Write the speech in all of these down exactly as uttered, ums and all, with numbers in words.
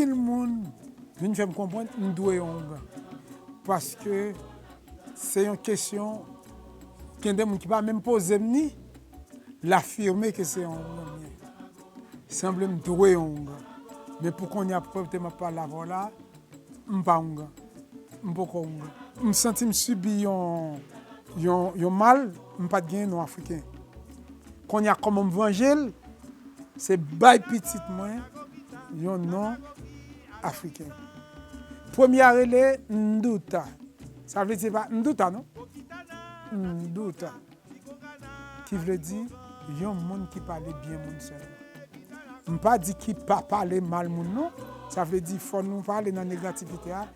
Anpil moun vin fè m konprann m dwe yon oungan. Paske se yon kesyon, gen de moun ki pa menm poze m ni, l afime ke se yon oungan m ye. Sanble m dwe yon oungan. Men pou kounye a, pou kote m ap pale avè w la, m pa oungan. M poko oungan. M santi m sibi yon, yon, yon mal, m pa t genyen non afriken. Kounye a, kòman m vanje l, se bay pitit mwen yon non afriken. Premye a rele Nduta. Sa vle di, se pa Nduta, non? Nduta. Ki vle di yon moun ki pale byen moun sèlman. M pa di ki pa pale mal moun, non. Sa vle di, fò nou pa ale nan negativite a,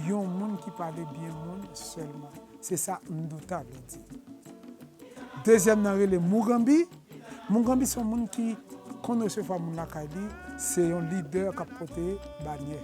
yon moun ki pale byen moun sèlman. Se sa Nduta vle di. Dezyèm nan rele Mugambi. Mugambi se yon moun ki konn resevwa moun lakay li, se yon lidè k ap pote banyè.